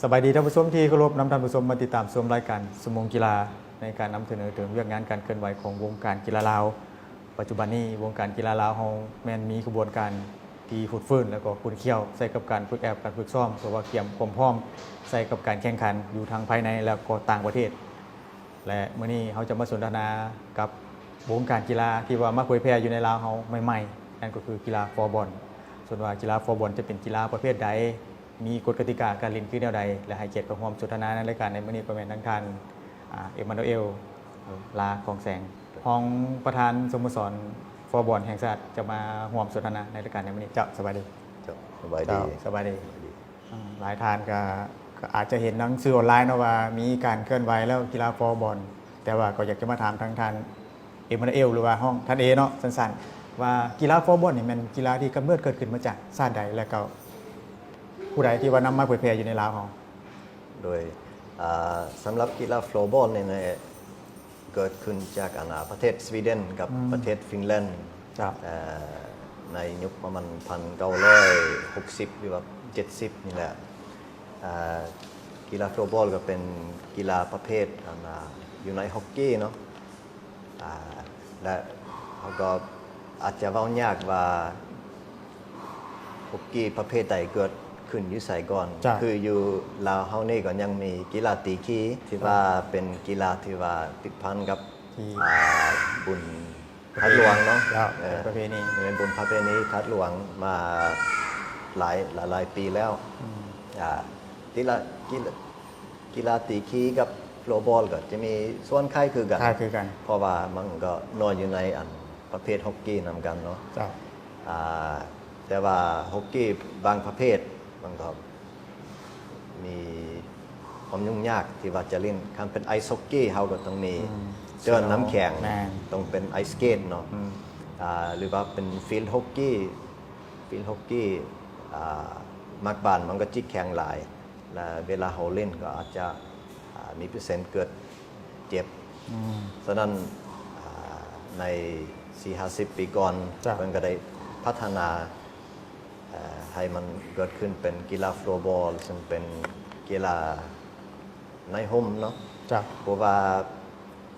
ສະບາຍດີທ່ານຜູ້ຊົມທີ່ເຄົາລົບ, ນຳທ່ານຜູ້ຊົມມາຕິດຕາມຊົມລາຍການຊົ່ວໂມງກິລາ ໃນການນຳສະເໜີເຖິງວຽກງານການເຄື່ອນໄຫວຂອງວົງການກິລາລາວ. ປັດຈຸບັນນີ້ວົງການກິລາລາວເຮົາແມ່ນມີຂະບວນການທີ່ຟົດຟື້ນ ແລະກໍຂຸ້ນຂ້ຽວໃສ່ກັບການຝຶກແອບ ການຝຶກຊ້ອມ ເພື່ອວ່າກຽມຄວາມພ້ອມໃສ່ກັບການແຂ່ງຂັນຢູ່ທັງພາຍໃນ ແລະກໍຕ່າງປະເທດ. ແລະມື້ນີ້ເຮົາຈະມາສົນທະນາກັບວົງການກິລາທີ່ວ່າມາເຜີຍແຜ່ຢູ່ໃນລາວເຮົາໃໝ່ໆ, ນັ້ນກໍຄືກິລາຟລໍບອນ. ສ່ວນວ່າກິລາຟລໍບອນຈະເປັນກິລາປະເພດໃດ, ມີກົດກະຕິກາການຫຼິ້ນຄືແນວໃດ ແລະໃຫ້ກຽດເຂົ້າຮ່ວມສົນທະນາໃນລາຍການໃນມື້ນີ້ກໍແມ່ນທາງທ່ານ ອາ ເອມານູເອລ ລາຄອງແສງ, ຮອງປະທານສະໂມສອນຟລໍບອນແຫ່ງຊາດ ຈະມາຮ່ວມສົນທະນາໃນລາຍການໃນມື້ນີ້. ເຈົ້າ ສະບາຍດີ. ເຈົ້າ ສະບາຍດີ. ເຈົ້າ ສະບາຍດີ. ສະບາຍດີ. ອືມ ຫຼາຍທ່ານກໍ ກໍອາດຈະເຫັນໜັງສືອອນລາຍເນາະວ່າມີການເຄື່ອນໄຫວແລ້ວ ກິລາຟລໍບອນ, ແຕ່ວ່າກໍຢາກຈະມາຖາມທາງທ່ານເອມານູເອລ ຫຼືວ່າຮ້ອງທ່ານເອເນາະ ສັ້ນໆ ວ່າກິລາຟລໍບອນນີ້ແມ່ນກິລາທີ່ກຳເນີດເກີດຂຶ້ນມາຈາກຊາດໃດ ແລະກໍຜູ້ໃດທີ່ວ່ານຳມາເຜີຍແຜ່ຢູ່ໃນລາວເຮົາ? ໂດຍ ອາ ສຳລັບກິລາຟລໍບອນນີ້ນະ ເກີດຂຶ້ນຈາກ ອັນ ອາ ປະເທດສະວີເດັນກັບ ອືມ ປະເທດຟິນແລນ ເຈົ້າ ເອີ ໃນຍຸກປະມານພັນເກົ້າຮ້ອຍຫົກສິບ ຫຼືວ່າເຈັດສິບນີ້ແຫຼະ. ອາ ກິລາຟລໍບອນກໍເປັນກິລາປະເພດ ອັນ ອາ ຢູ່ໃນຮັອກກີເນາະ ອາ ແລະເຮົາກໍອາດຈະເວົ້າຍາກວ່າ ຮົກກີປະເພດໃດເກີດຂຶ້ນຢູ່ໃສກ່ອນ? ເຈົ້າ ຄືຢູ່ລາວເຮົານີ້ກໍຍັງມີກິລາຕີຄີ ທີ່ ເຈົ້າ ວ່າເປັນກິລາທີ່ວ່າຕິດພັນກັບ ທີ່ ອາ ບຸນທາດຫຼວງເນາະ. ເຈົ້າ ເອີ ເປັນປະເພນີ ເປັນບຸນປະເພນີທາດຫຼວງມາຫຼາຍ ຫຼາຍໆປີແລ້ວ. ອືມ ອາ ກິລາ ກິລາ ກິລາຕີຄີກັບຟລໍບອນກໍຈະມີສ່ວນຄ້າຍຄືກັນ ຄ້າຍຄືກັນ ເພາະວ່າມັນກໍນອນຢູ່ໃນອັນປະເພດຮົກກີນຳກັນເນາະ. ເຈົ້າ ອາ ແຕ່ວ່າຮົກກີບາງປະເພດມັນກໍມີຄວາມຫຍຸ້ງຍາກທີ່ວ່າຈະຫຼິ້ນ. ຄັນເປັນໄອສ໌ຮົກກີເຮົາກໍຕ້ອງມີ ອືມ ເຈີນນ້ຳແຂງ ແມ່ນ ຕ້ອງເປັນໄອສ໌ສະເກດເນາະ. ອືມ ອາ ຫຼືວ່າເປັນຟີລຮົກກີ ຟີລຮົກກີ ອາ ໝາກບານມັນກໍຈິກແຂງຫຼາຍ ແລະເວລາເຮົາຫຼິ້ນກໍອາດຈະ ອາ ມີເປີເຊັນເກີດເຈັບ. ອືມ ສະນັ້ນ ອາ ໃນສີ່ຫ້າສິບປີກ່ອນ ເຈົ້າ ເພິ່ນກໍໄດ້ພັດທະນາ ເອີ ໃຫ້ມັນເກີດຂຶ້ນເປັນກິລາຟລໍບອນ ເຊິ່ງເປັນກິລາໃນຮົ່ມເນາະ. ເຈົ້າ ບໍ່ວ່າ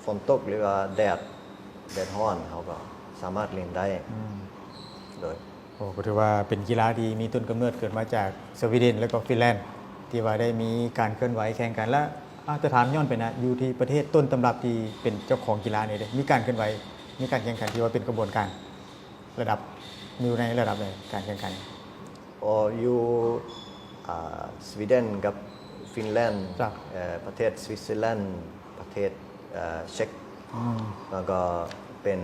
ຝົນຕົກ ຫຼືວ່າແດດ ແດດຮ້ອນ ເຮົາກໍສາມາດຫຼິ້ນໄດ້. ອືມ ໂດຍ ໂອ້ ກໍຖືວ່າເປັນກິລາທີ່ມີຕົ້ນກຳເນີດເກີດມາຈາກສະວີເດັນ ແລະກໍຟິນແລນ ທີ່ວ່າໄດ້ມີການເຄື່ອນໄຫວແຂ່ງຂັນ. ແລະ ອາດຈະຖາມຍ້ອນໄປນະ ຢູ່ທີ່ປະເທດຕົ້ນຕຳລັບທີ່ເປັນເຈົ້າຂອງກິລານີ້ເດ້ ມີການເຄື່ອນໄຫວ ມີການແຂ່ງຂັນທີ່ວ່າເປັນຂະບວນການລະດັບ ຢູ່ໃນລະດັບໃດ ການແຂ່ງຂັນ? ອໍ ຢູ່ ອາ ສະວີເດັນກັບຟິນແລນ ເຈົ້າ ເອີ ປະເທດສະວິດເຊີແລນ ປະເທດ ເອີ ເຊັກ ອືມ ແລ້ວກໍເປັນ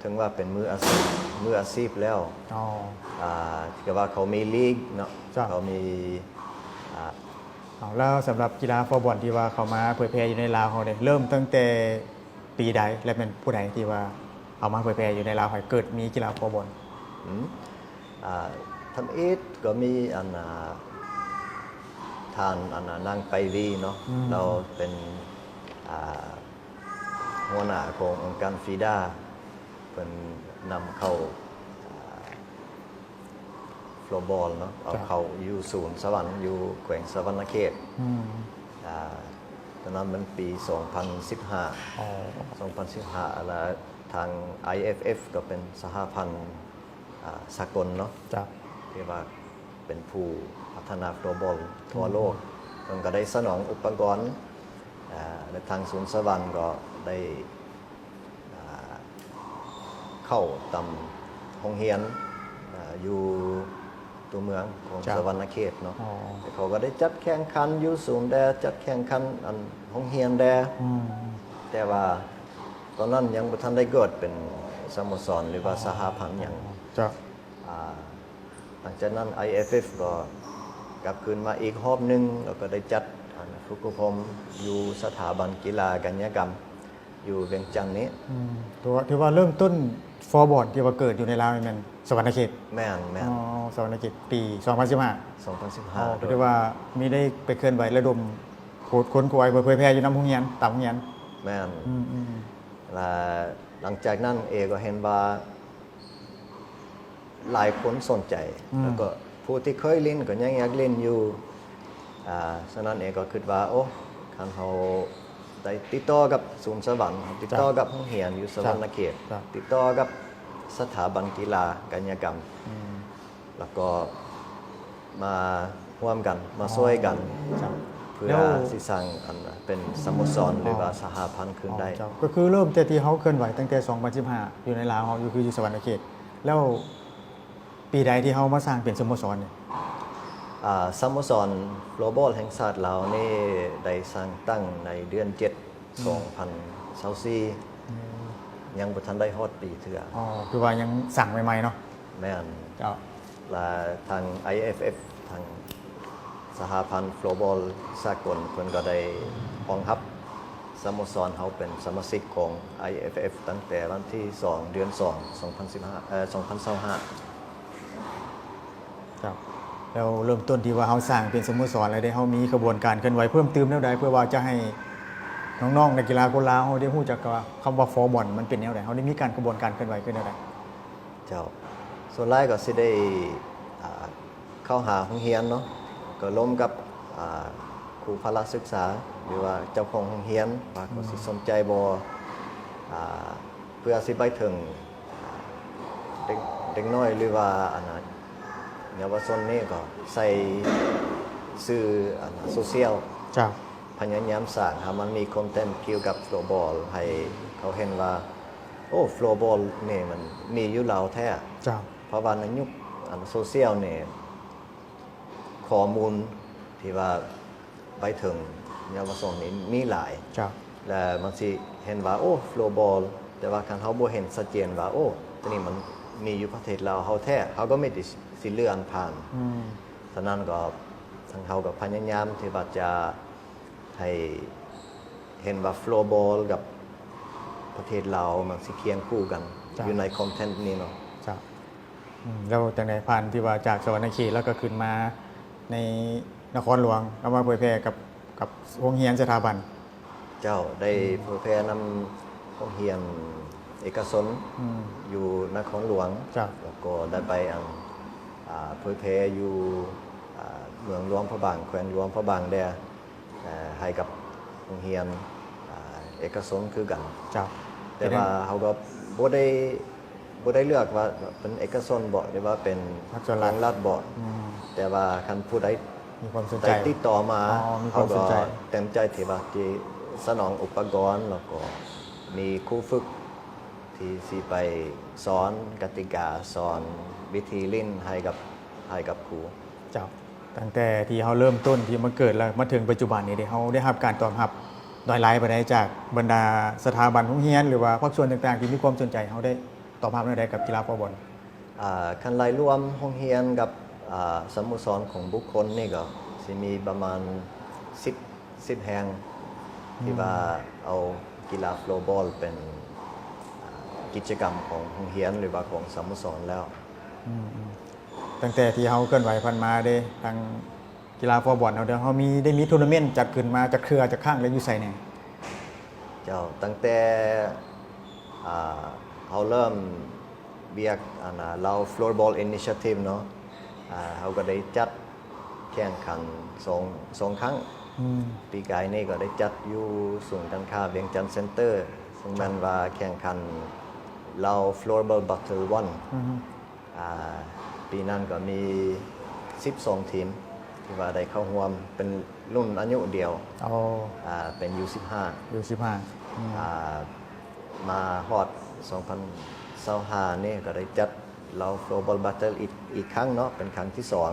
ເຖິງວ່າເປັນມືອາຊີບ ມືອາຊີບແລ້ວ. ອໍ ອາ ຄືວ່າເຂົາມີລີກເນາະ. ເຈົ້າ ເຂົາມີ ອາ ເອົາ ແລ້ວສຳລັບກິລາຟລໍບອນທີ່ວ່າເຂົ້າມາເຜີຍແຜ່ຢູ່ໃນລາວເຮົາເດ້ ເລີ່ມຕັ້ງແຕ່ປີໃດ ແລະແມ່ນຜູ້ໃດທີ່ວ່າເອົາມາເຜີຍແຜ່ຢູ່ໃນລາວໃຫ້ເກີດມີກິລາຟລໍບອນ? ອືມ ອາ ທຳອິດກໍມີອັນ ອາ ທ່ານອັນ ນາງໄປວີເນາະ. ອືມ ລາວເປັນ ອາ ຫົວໜ້າຂອງອົງການຟີດາ ເພິ່ນນຳເຂົ້າ ອາ ຟລໍບອນເນາະ ເອົາ ເຈົ້າ ເຂົ້າຢູ່ສູນສະຫວັນ ຢູ່ແຂວງສະຫວັນນະເຂດ. ອືມ ອາ ຕອນນັ້ນມັນປີສອງພັນສິບຫ້າ ອໍ ສອງພັນສິບຫ້າ ແລ້ວທາງ ໄອເອັຟເອັຟ ກໍເປັນສະຫະພັນ ອາ ສາກົນເນາະ ເຈົ້າ ທີ່ວ່າເປັນຜູ້ພັດທະນາຟລໍບອນທົ່ວໂລກ. ອືມ ເພິ່ນກໍໄດ້ສະໜອງອຸປະກອນ ອາ ແລະທາງສູນສະຫວັນກໍໄດ້ ອາ ເຂົ້າຕາມໂຮງຮຽນ ອາ ຢູ່ຕົວເມືອງຂອງ ເຈົ້າ ສະຫວັນນະເຂດເນາະ. ອໍ ແລະເຂົາກໍໄດ້ຈັດແຂ່ງຂັນຢູ່ສູນແດ່ ຈັດແຂ່ງຂັນອັນໂຮງຮຽນແດ່. ອືມ ແຕ່ວ່າຕອນນັ້ນຍັງບໍ່ທັນໄດ້ເກີດເປັນສະໂມສອນ ຫຼືວ່າ ອໍ ສະຫະພັນຫຍັງ. ເຈົ້າ ອາ ຫຼັງຈາກນັ້ນ ໄອເອັຟເອັຟ ກໍກັບຄືນມາອີກຮອບໜຶ່ງ ແລ້ວກໍໄດ້ຈັດ ອັນ ຝຶກອົບຮົມຢູ່ສະຖາບັນກິລາກາຍະກຳ ຢູ່ວຽງຈັນນີ້. ອືມ ຖືວ່າ ຖືວ່າເລີ່ມຕົ້ນຟລໍບອນທີ່ວ່າເກີດຢູ່ໃນລາວນີ້ແມ່ນສະຫວັນນະເຂດ. ແມ່ນໆ. ອໍ ສະຫວັນນະເຂດ ປີສອງພັນສິບຫ້າ ສອງພັນສິບຫ້າ. ອໍ ກໍຖືວ່າມີໄດ້ໄປເຄື່ອນໄຫວລະດົມ ໂພສ ຄົ້ນຄວ້າ ເຜີຍແຜ່ຢູ່ນຳໂຮງຮຽນ ຕາມໂຮງຮຽນ. ແມ່ນ. ອືມໆ. ແລະຫຼັງຈາກນັ້ນເອກໍເຫັນວ່າ ຫຼາຍຄົນສົນໃຈ ອືມ ແລ້ວກໍຜູ້ທີ່ເຄີຍຫຼິ້ນກໍຍັງຢາກຫຼິ້ນຢູ່. ອ່າ ສະນັ້ນເອງກໍຄິດວ່າ ໂອ້ ຄັນເຮົາໄດ້ຕິດຕໍ່ກັບສູນສະຫວັນ, ຕິດຕໍ່ກັບໂຮງຮຽນຢູ່ສະຫວັນນະເຂດ, ຕິດຕໍ່ກັບສະຖາບັນກິລາກາຍະກຳ ແລ້ວກໍມາຮ່ວມກັນ ມາຊ່ວຍກັນ ເພື່ອຊິສ້າງອັນເປັນສະໂມສອນ ຫຼືວ່າສະຫະພັນຂຶ້ນໄດ້. ກໍຄືເລີ່ມແຕ່ທີ່ເຮົາເຄື່ອນໄຫວຕັ້ງແຕ່ສອງພັນສິບຫ້າ ຢູ່ໃນລາວເຮົາ ຢູ່ ຄືຢູ່ສະຫວັນນະເຂດ. ແລ້ວປີໃດທີ່ເຮົາມາສ້າງເປັນສະໂມສອນນີ້? ອ່າ ສະໂມສອນຟລໍບອລແຫ່ງຊາດລາວນີ້ໄດ້ສ້າງຕັ້ງໃນເດືອນເຈັດ ສອງພັນຊາວສີ່ ຍັງບໍ່ທັນໄດ້ຮອດປີເທື່ອ. ອໍ ຄືວ່າຍັງສ້າງໃໝ່ໆເນາະ. ແມ່ນ. ເຈົ້າ. ລະທາງ ໄອເອັຟເອັຟ ທາງສະຫະພັນຟລໍບອລສາກົນ ເພິ່ນກໍໄດ້ຮອງຮັບສະໂມສອນເຮົາເປັນສະມາຊິກຂອງ ໄອເອັຟເອັຟ ຕັ້ງແຕ່ວັນທີສອງ ເດືອນສອງ ສອງພັນສິບຫ້າ ເອີ ສອງພັນຊາວຫ້າ. ເຈົ້າ. ແລ້ວເລີ່ມຕົ້ນທີ່ວ່າເຮົາສ້າງເປັນສະໂມສອນແລ້ວເດ້ ເຮົາມີຂະບວນການເຄື່ອນໄຫວເພີ່ມຕື່ມແນວໃດ ເພື່ອວ່າຈະໃຫ້ນ້ອງໆນັກກິລາຄົນລາວເຮົາໄດ້ຮູ້ຈັກວ່າ ຄຳວ່າຟລໍບອນມັນເປັນແນວໃດ? ເຮົາໄດ້ມີການຂະບວນການເຄື່ອນໄຫວຄືແນວໃດ? ເຈົ້າ. ສ່ວນຫຼາຍກໍຊິໄດ້ ອ່າ ເຂົ້າຫາໂຮງຮຽນເນາະ, ກໍລົມກັບ ອ່າ ຄູພະລະສຶກສາ ຫຼືວ່າເຈົ້າຂອງໂຮງຮຽນ ວ່າເຂົາຊິສົນໃຈບໍ່ ອ່າ ເພື່ອຊິໄປເຖິງເດັກ ເດັກນ້ອຍ ຫຼືວ່າອັນນ່າ ເຍົາວະຊົນນີ້ ກໍໃສ່ສື່ອັນນ່າ ໂຊຊຽວ. ເຈົ້າ. ພະຍາຍາມສ້າງໃຫ້ມັນມີຄອນເທັນກ່ຽວກັບຟລໍບອລ ໃຫ້ເຂົາເຫັນວ່າ ໂອ້ ຟລໍບອລນີ້ມັນມີຢູ່ລາວແທ້. ເຈົ້າ. ເພາະວ່າໃນຍຸກອັນໂຊຊຽວນີ້ ຂໍ້ມູນທີ່ວ່າໄປເຖິງເຍົາວະຊົນນີ້ມີຫຼາຍ. ເຈົ້າ. ແລະ ມັນຊິເຫັນວ່າ ໂອ້ ຟລໍບອລ, ແຕ່ວ່າຄັນເຮົາບໍ່ເຫັນຊັດເຈນວ່າ ໂອ້ ໂຕນີ້ມັນມີຢູ່ປະເທດລາວເຮົາແທ້, ເຮົາກໍມີແຕ່ຊິເລື່ອນຜ່ານ. ອືມ. ສະນັ້ນກໍ ທາງເຮົາກໍພະຍາຍາມທີ່ວ່າຈະ ໃຫ້ເຫັນວ່າຟລໍບອລກັບປະເທດລາວມັນຊິຄຽງຄູ່ກັນ ເຈົ້າ ຢູ່ໃນຄອນເທັນນີ້ເນາະ. ເຈົ້າ. ອືມ ແລ້ວຈັ່ງໃດ ຜ່ານທີ່ວ່າຈາກສະຫວັນນະເຂດ ແລ້ວກໍຂຶ້ນມາໃນນະຄອນຫຼວງ ເອົາມາເຜີຍແຜ່ກັບ ກັບໂຮງຮຽນສະຖາບັນ? ເຈົ້າ. ໄດ້ ອືມ ເຜີຍແຜ່ນຳໂຮງຮຽນເອກະຊົນ ອືມ ຢູ່ນະຄອນຫຼວງ. ເຈົ້າ. ແລ້ວກໍໄດ້ໄປອັນ ອ່າ ເຜີຍແຜ່ຢູ່ ອ່າ ເມືອງຫຼວງພະບາງ ແຂວງຫຼວງພະບາງແດ່. ເອີ ໃຫ້ກັບໂຮງຮຽນ ອ່າ ເອກະຊົນຄືກັນ. ເຈົ້າ. ແຕ່ວ່າເຮົາກໍບໍ່ໄດ້ ບໍ່ໄດ້ເລືອກວ່າເປັນເອກະຊົນບໍ ຫຼືວ່າເປັນຂອງລັດບໍ. ອືມ. ແຕ່ວ່າຄັນຜູ້ໃດມີຄວາມສົນໃຈ ໄດ້ຕິດຕໍ່ມາ ເຮົາກໍເຕັມໃຈທີ່ວ່າຊິສະໜອງອຸປະກອນ ແລ້ວກໍມີຄູຝຶກທີ່ຊິໄປສອນກະຕິກາ ສອນວິທີຫຼິ້ນໃຫ້ກັບ ໃຫ້ກັບຄູ. ເຈົ້າ. ຕັ້ງແຕ່ທີ່ເຮົາເລີ່ມຕົ້ນທີ່ມາເກີດ ແລ້ວມາເຖິງປັດຈຸບັນນີ້ເດ ເຮົາໄດ້ຮັບການຕອບຮັບຫຼາຍປານໃດຈາກບັນດາສະຖາບັນໂຮງຮຽນ ຫຼືວ່າພາກສ່ວນຕ່າງໆທີ່ມີຄວາມສົນໃຈ? ເຮົາໄດ້ຕອບຮັບແນວໃດກັບກິລາຟລໍບອນ? ອ່າ ຄັນໄລ່ລວມໂຮງຮຽນກັບ ອ່າ ສະໂມສອນຂອງບຸກຄົນນີ້ ກໍຊິມີປະມານສິບ ສິບແຫ່ງ ອືມ ທີ່ວ່າເອົາກິລາຟລໍບອນເປັນ ອ່າ ກິດຈະກຳຂອງໂຮງຮຽນ ຫຼືວ່າຂອງສະໂມສອນແລ້ວ. ອືມໆ. ຕັ້ງແຕ່ທີ່ເຮົາເຄື່ອນໄຫວຜ່ານມາເດ້ ທາງກິລາຟລໍບອນເຮົາເດ້ ເຮົາມີ ໄດ້ມີໂທນາເມັນຈັດຂຶ້ນມາຈັກເທື່ອ ຈັກຄັ້ງ ແລະ ຢູ່ໃສແດ່? ເຈົ້າ. ຕັ້ງແຕ່ ອ່າ ເຮົາເລີ່ມວຽກ ອັນນ່າ ລາວຟລໍບອນອິນິຊຽທີບເນາະ ອ່າ ເຮົາກໍໄດ້ຈັດແຂ່ງຂັນສອງ ສອງຄັ້ງ. ອືມ. ປີກາຍນີ້ກໍໄດ້ຈັດຢູ່ສູນການຄ້າວຽງຈັນເຊັນເຕີ ເຊິ່ງແມ່ນວ່າແຂ່ງຂັນລາວຟລໍບອນບັດເທິນວັນ. ອືມ. ອ່າ ປີນັ້ນກໍມີສິບສອງທີມທີ່ວ່າໄດ້ເຂົ້າຮ່ວມ ເປັນລຸ້ນອາຍຸດຽວ. ອໍ ອ່າ ເປັນຢູສິບຫ້າ ຢູສິບຫ້າ. ອືມ. ອ່າ ມາຮອດສອງພັນຊາວຫ້ານີ້ກໍໄດ້ຈັດລາວຟລໍບອນບັດເທິນອີກ ອີກຄັ້ງເນາະ ເປັນຄັ້ງທີສອງ.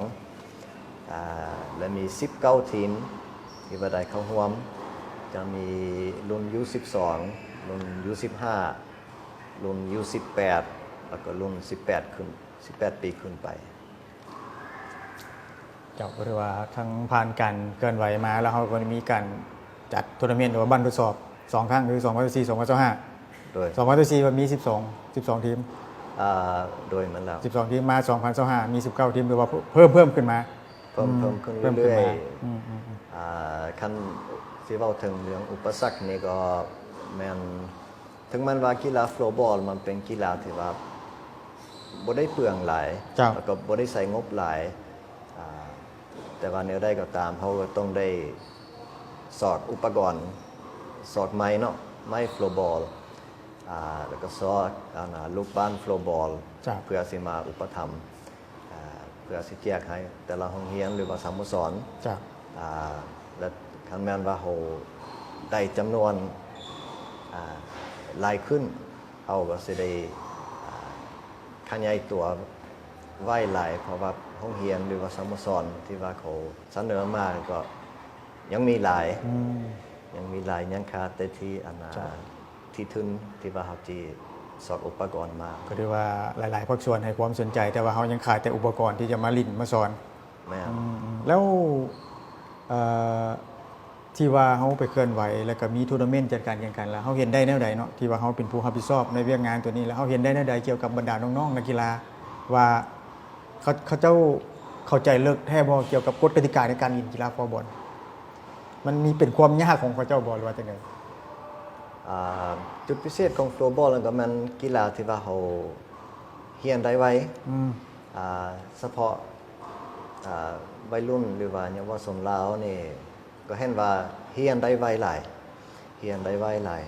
ອ່າ ແລະ ມີສິບເກົ້າທີມທີ່ວ່າໄດ້ເຂົ້າຮ່ວມ ຈະມີລຸ້ນຢູສິບສອງ ລຸ້ນຢູສິບຫ້າ ລຸ້ນຢູສິບແປດ ແລ້ວກໍລຸ້ນສິບແປດຂຶ້ນ ສິບແປດປີຂຶ້ນໄປ. ເຈົ້າ. ກໍຖືວ່າທັງຜ່ານການເຄື່ອນໄຫວມາ ແລ້ວເຮົາກໍໄດ້ມີການຈັດໂທນາເມັນ ຫຼືວ່າບັ້ນທົດສອບສອງຄັ້ງ ຄືສອງພັນຊາວສີ່ ສອງພັນຊາວຫ້າ. ໂດຍ. ສອງພັນຊາວສີ່ ວ່າມີສິບສອງ ສິບສອງທີມ. ອ່າ ໂດຍ ແມ່ນແລ້ວ. ສິບສອງທີມ ມາສອງພັນຊາວຫ້າ ມີສິບເກົ້າທີມ ຖືວ່າເພີ່ມ ເພີ່ມຂຶ້ນມາ. ເພີ່ມ ອືມ ເພີ່ມຂຶ້ນເລື້ອຍໆ. ອືມໆໆ. ອ່າ ຄັນຊິເວົ້າເຖິງເລື່ອງອຸປະສັກນີ້ ກໍແມ່ນ ເຖິງແມ່ນວ່າກິລາຟລໍບອນມັນເປັນກິລາທີ່ວ່າບໍ່ໄດ້ເປືອງຫຼາຍ ເຈົ້າ ແລ້ວກໍບໍ່ໄດ້ໃຊ້ງົບຫຼາຍ ອ່າ ແຕ່ວ່າແນວໃດກໍຕາມ ເຮົາກໍຕ້ອງໄດ້ຊອກອຸປະກອນ ຊອກໄມ້ເນາະ ໄມ້ໂຟລບອລ ອ່າ ແລ້ວກໍຊອກ ອັນ ລູກບານໂຟລບອລ ເພື່ອຊິມາອຸປະຖຳ ອ່າ ເພື່ອຊິແຈກໃຫ້ແຕ່ລະໂຮງຮຽນ ຫຼືວ່າສະໂມສອນ ເຈົ້າ ອ່າ ແລະ ຄັນແມ່ນວ່າເຮົາໄດ້ຈຳນວນ ອ່າ ຫຼາຍຂຶ້ນ ເຮົາກໍຊິໄດ້ ອ່າ ຂະຫຍາຍຕົວໄວຫຼາຍ ເພາະວ່າໂຮງຮຽນ ຫຼືວ່າສະໂມສອນທີ່ວ່າເຂົາສະເໜີມາກໍຍັງມີຫຼາຍ ອືມ ຍັງມີຫຼາຍ ຍັງຂາດແຕ່ທີ່ ອັນ ເຈົ້າ ທີ່ທຶນທີ່ວ່າເຮົາຊິຊອກອຸປະກອນມາ. ກໍຖືວ່າຫຼາຍໆພາກສ່ວນໃຫ້ຄວາມສົນໃຈ ແຕ່ວ່າເຮົາຍັງຂາດແຕ່ອຸປະກອນທີ່ຈະມາຫຼິ້ນມາສອນ. ແມ່ນ. ອືມໆ ແລ້ວ ເອີ ທີ່ວ່າເຮົາໄປເຄື່ອນໄຫວ ແລ້ວກໍມີໂທນາເມັນຈັດການແຂ່ງຂັນ ແລ້ວເຮົາເຫັນໄດ້ແນວໃດເນາະ ທີ່ວ່າເຮົາເປັນຜູ້ຮັບຜິດຊອບໃນວຽກງານຕົວນີ້ ແລ້ວເຮົາເຫັນໄດ້ແນວໃດກ່ຽວກັບບັນດານ້ອງໆນັກກິລາ ວ່າເຂົາ ເຂົາເຈົ້າເຂົ້າໃຈເລິກແທ້ບໍ່ກ່ຽວກັບກົດກະຕິກາໃນການຫຼິ້ນກິລາຟລໍບອນ? ມັນມີເປັນຄວາມຍາກຂອງເຂົາເຈົ້າບໍ່ ຫຼືວ່າຈັ່ງໃດ? ອ່າ ຈຸດພິເສດຂອງຟລໍບອນນັ້ນກໍແມ່ນກິລາທີ່ວ່າເຮົາຮຽນໄດ້ໄວ ອືມ ອ່າ ສະເພາະ ອ່າ ໄວລຸ້ນ ຫຼືວ່າເຍົາວະຊົນລາວນີ້ ກໍເຫັນວ່າຮຽນໄດ້ໄວຫຼາຍ ຮຽນໄດ້ໄວຫຼາຍ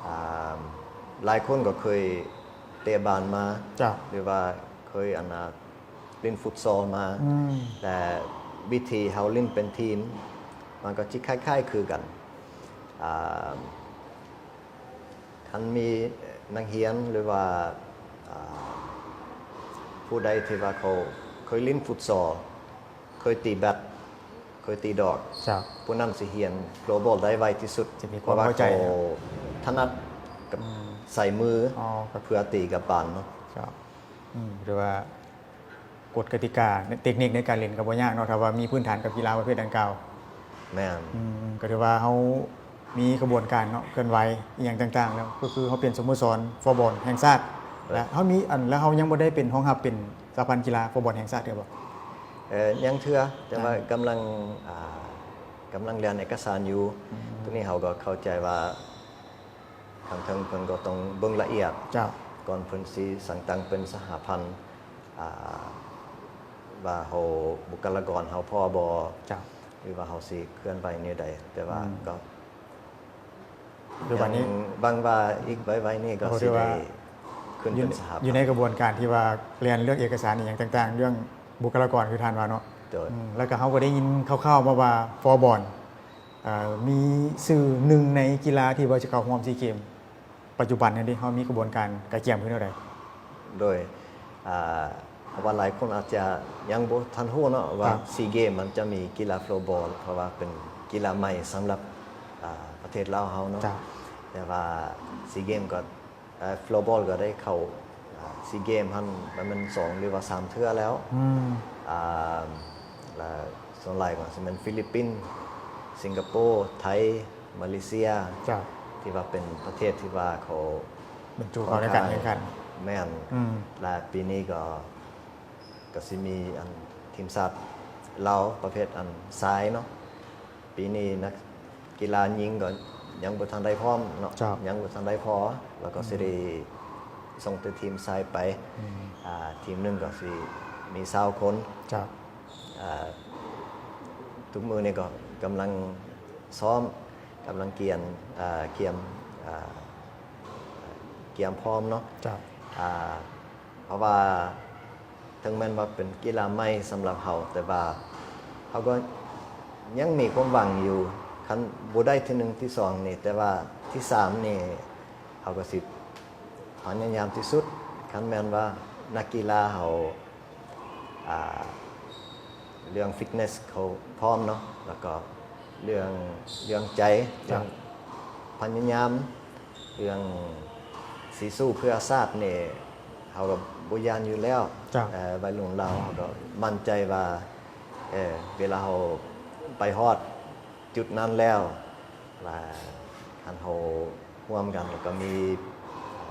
ອ່າ ຫຼາຍຄົນກໍເຄີຍເຕະບານມາ ເຈົ້າ ຫຼືວ່າເຄີຍ ອັນນ່າ ຫຼິ້ນຟຸດຊອລມາ ອືມ ແລະ ວິທີເຮົາຫຼິ້ນເປັນທີມ ມັນກໍຊິຄ້າຍໆຄືກັນ ອ່າ ຄັນມີນັກຮຽນ ຫຼືວ່າ ອ່າ ຜູ້ໃດທີ່ວ່າເຂົາເຄີຍຫຼິ້ນຟຸດຊອລ ເຄີຍຕີແບັດ ເຄີຍຕີດອກ ເຈົ້າ ຜູ້ນັ້ນຊິຮຽນຟລໍບອນໄດ້ໄວທີ່ສຸດ ຈະມີຄວາມເຂົ້າໃຈ ເພາະວ່າເຂົາຖະໜັດກັບ ອືມ ໃຊ້ມື ອໍ ເພື່ອຕີກັບບານເນາະ ເຈົ້າ ອືມ ຖືວ່າກົດກະຕິກາ ເຕັກນິກໃນການຫຼິ້ນກໍບໍ່ຍາກເນາະ ຖ້າວ່າມີພື້ນຖານກັບກິລາປະເພດດັ່ງກ່າວ. ແມ່ນ ອືມ ກໍຖືວ່າເຮົາມີຂະບວນການເນາະ ເຄື່ອນໄຫວອີ່ຫຍັງຕ່າງໆ ແລ້ວກໍຄືເຮົາເປັນສະໂມສອນຟລໍບອນແຫ່ງຊາດ ແລະ ເຮົາມີ ອັນ ແລະ ເຮົາຍັງບໍ່ໄດ້ເປັນຮອງຮັບເປັນສະຫະພັນກິລາຟລໍບອນແຫ່ງຊາດເທື່ອບໍ່? ເອີ ຍັງເທື່ອ ແຕ່ວ່າ ອ່າ ກຳລັງ ອ່າ ກຳລັງລຽນເອກະສານຢູ່ ອືມ ໂຕນີ້ເຮົາກໍເຂົ້າໃຈວ່າ ທາງເທິງເພິ່ນກໍຕ້ອງເບິ່ງລະອຽດ ເຈົ້າ ກ່ອນເພິ່ນຊິສ້າງຕັ້ງເປັນສະຫະພັນ ອ່າ ວ່າເຮົາ ບຸກຄະລາກອນເຮົາພໍບໍ່ ເຈົ້າ ຫຼືວ່າເຮົາຊິເຄື່ອນໄຫວແນວໃດ ແຕ່ວ່າ ອືມ ກໍ ຄືວ່ານີ້ ຫວັງວ່າອີກໄວໆນີ້ກໍ ໂອ້ ຖືວ່າ ຊິໄດ້ຂຶ້ນເປັນສະຫະພັນ ຢູ່ໃນກະບວນການທີ່ວ່າແລ່ນເລື່ອງເອກະສານອີ່ຫຍັງຕ່າງໆ ເລື່ອງບຸກຄະລາກອນ ຄືທ່ານວ່າເນາະ ໂດຍ ອືມ ແລ້ວກໍເຮົາກໍໄດ້ຍິນຄ່າວໆມາວ່າຟລໍບອນ ເອີ ມີຊື່ໜຶ່ງໃນກິລາທີ່ວ່າຈະເຂົ້າຮ່ວມຊີເກມ ປັດຈຸບັນນີ້ເດ ເຮົາມີຂະບວນການກະກຽມຄືແນວໃດ? ໂດຍ ອ່າ ເພາະວ່າຫຼາຍຄົນອາດຈະຍັງບໍ່ທັນຮູ້ເນາະວ່າ ຊີເກມມັນຈະມີກິລາຟລໍບອນ ເພາະວ່າເປັນກິລາໃໝ່ສຳລັບ ອ່າ ປະເທດລາວເຮົາເນາະ ເຈົ້າ ແຕ່ວ່າຊີເກມກໍ ເອີ ຟລໍບອນກໍໄດ້ເຂົ້າ ອ່າ ຊີເກມຫັ້ນປະມານສອງ ຫຼືວ່າສາມເທື່ອແລ້ວ ອືມ ອ່າ ແລະ ສ່ວນຫຼາຍກໍຊິແມ່ນຟີລິບປິນ, ສິງກະໂປ, ໄທ, ມາເລເຊຍ ເຈົ້າ ທີ່ວ່າເປັນປະເທດທີ່ວ່າເຂົາ ບັນຈຸເຂົ້າໃນການແຂ່ງຂັນ ແມ່ນ ອືມ ແລະ ປີນີ້ກໍ ກໍຊິມີອັນທີມຊາດລາວປະເພດອັນຊາຍເນາະ ປີນີ້ນັກກິລາຍິງກໍຍັງບໍ່ທັນໄດ້ພ້ອມເນາະ ເຈົ້າ ຍັງບໍ່ທັນໄດ້ພໍ ແລ້ວກໍ ອືມ ຊິໄດ້ສົ່ງແຕ່ທີມຊາຍໄປ ອືມ ອ່າ ທີມໜຶ່ງກໍຊິມີຊາວຄົນ ເຈົ້າ ອ່າ ທຸກມື້ນີ້ກໍກຳລັງຊ້ອມ ກຳລັງກຽມ ອ່າ ກຽມ ອ່າ ກຽມພ້ອມເນາະ ເຈົ້າ ອ່າ ເພາະວ່າເຖິງແມ່ນວ່າເປັນກິລາໃໝ່ສຳລັບເຮົາ ແຕ່ວ່າເຮົາກໍຍັງມີຄວາມຫວັງຢູ່ ຄັນບໍ່ໄດ້ທີໜຶ່ງ ທີສອງນີ້ ແຕ່ວ່າທີສາມນີ້ ເຮົາກໍຊິພະຍາຍາມທີ່ສຸດ ຄັນແມ່ນວ່ານັກກິລາເຮົາ ອ່າ ເລື່ອງຟິດເນສເຂົາພ້ອມເນາະ ແລ້ວກໍເລື່ອງ ເລື່ອງໃຈ ເລື່ອງພະຍາຍາມ ເລື່ອງຊິສູ້ເພື່ອຊາດນີ້ ເຮົາກໍບໍ່ຢ້ານຢູ່ແລ້ວ ເອີ ໄວລຸ້ນລາວເຮົາກໍໝັ້ນໃຈວ່າ ເອີ ເວລາເຮົາໄປຮອດຈຸດນັ້ນແລ້ວ ວ່າຄັນເຮົາຮ່ວມກັນ ແລ້ວກໍມີ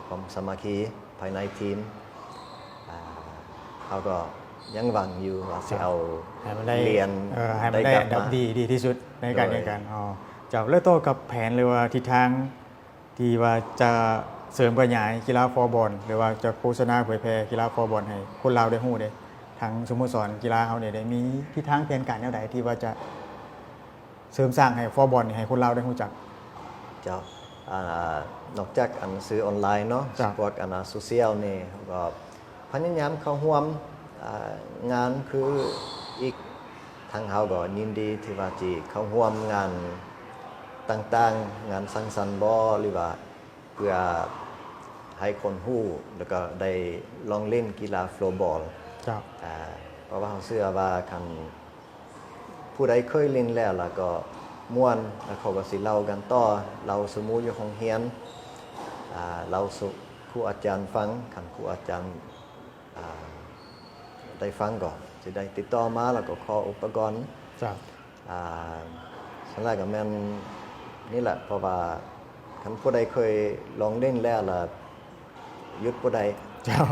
ຄວາມສາມັກຄີພາຍໃນທີມ ອ່າ ເຮົາກໍຍັງຫວັງຢູ່ວ່າຊິເອົາ ໃຫ້ມັນໄດ້ ຫຼຽນ ເອີ ໃຫ້ມັນໄດ້ ໄດ້ກັບ ອັນດັບ ມາ ດີ ດີທີ່ສຸດໃນການ ໂດຍ ແຂ່ງຂັນ ອໍ ເຈົ້າ ແລ້ວຕໍ່ກັບແຜນ ຫຼືວ່າທິດທາງ ທີ່ວ່າຈະເສີມຂະຫຍາຍກິລາຟລໍບອນ ຫຼືວ່າຈະໂຄສະນາເຜີຍແຜ່ກິລາຟລໍບອນໃຫ້ຄົນລາວໄດ້ຮູ້ເດ ແ ທາງສະໂມສອນກິລາເຮົານີ້ໄດ້ມີທິດທາງແຜນການແນວໃດທີ່ວ່າຈະເສີມສ້າງໃຫ້ຟອບອນນີ້ໃຫ້ຄົນລາວໄດ້ຮູ້ຈັກ? ເຈົ້າ ອ່າ ນອກຈາກອັນສື່ອອນລາຍເນາະ ເຈົ້າ ພວກອັນນ່າໂຊຊຽວນີ້ ເຮົາກໍພະຍາຍາມເຂົ້າຮ່ວມ ອ່າ ງານຄືອີກ ທາງເຮົາກໍຍິນດີທີ່ວ່າຊິເຂົ້າຮ່ວມງານຕ່າງໆ ງານສັງສັນບໍ ຫຼືວ່າເພື່ອໃຫ້ຄົນຮູ້ ແລ້ວກໍໄດ້ລອງຫຼິ້ນກິລາຟລໍບອລ ເຈົ້າ ອ່າ ເພາະວ່າເຮົາເຊື່ອວ່າຄັນຜູ້ໃດເຄີຍຫຼິ້ນແລ້ວ ແລ້ວກໍມ່ວນ ແລ້ວເຂົາກໍຊິເລົ່າກັນຕໍ່ ເລົ່າສູ່ໝູ່ຢູ່ໂຮງຮຽນ ອ່າ ເລົ່າສູ່ຄູອາຈານຟັງ ຄັນຄູອາຈານ ອ່າ ໄດ້ຟັງກໍຊິໄດ້ຕິດຕໍ່ມາ ແລ້ວກໍຂໍອຸປະກອນ ເຈົ້າ ອ່າ ສ່ວນຫຼາຍກໍແມ່ນນີ້ແຫຼະ ເພາະວ່າຄັນຜູ້ໃດເຄີຍລອງຫຼິ້ນແລ້ວລະຢຸດບໍ່ໄດ້ ເຈົ້າ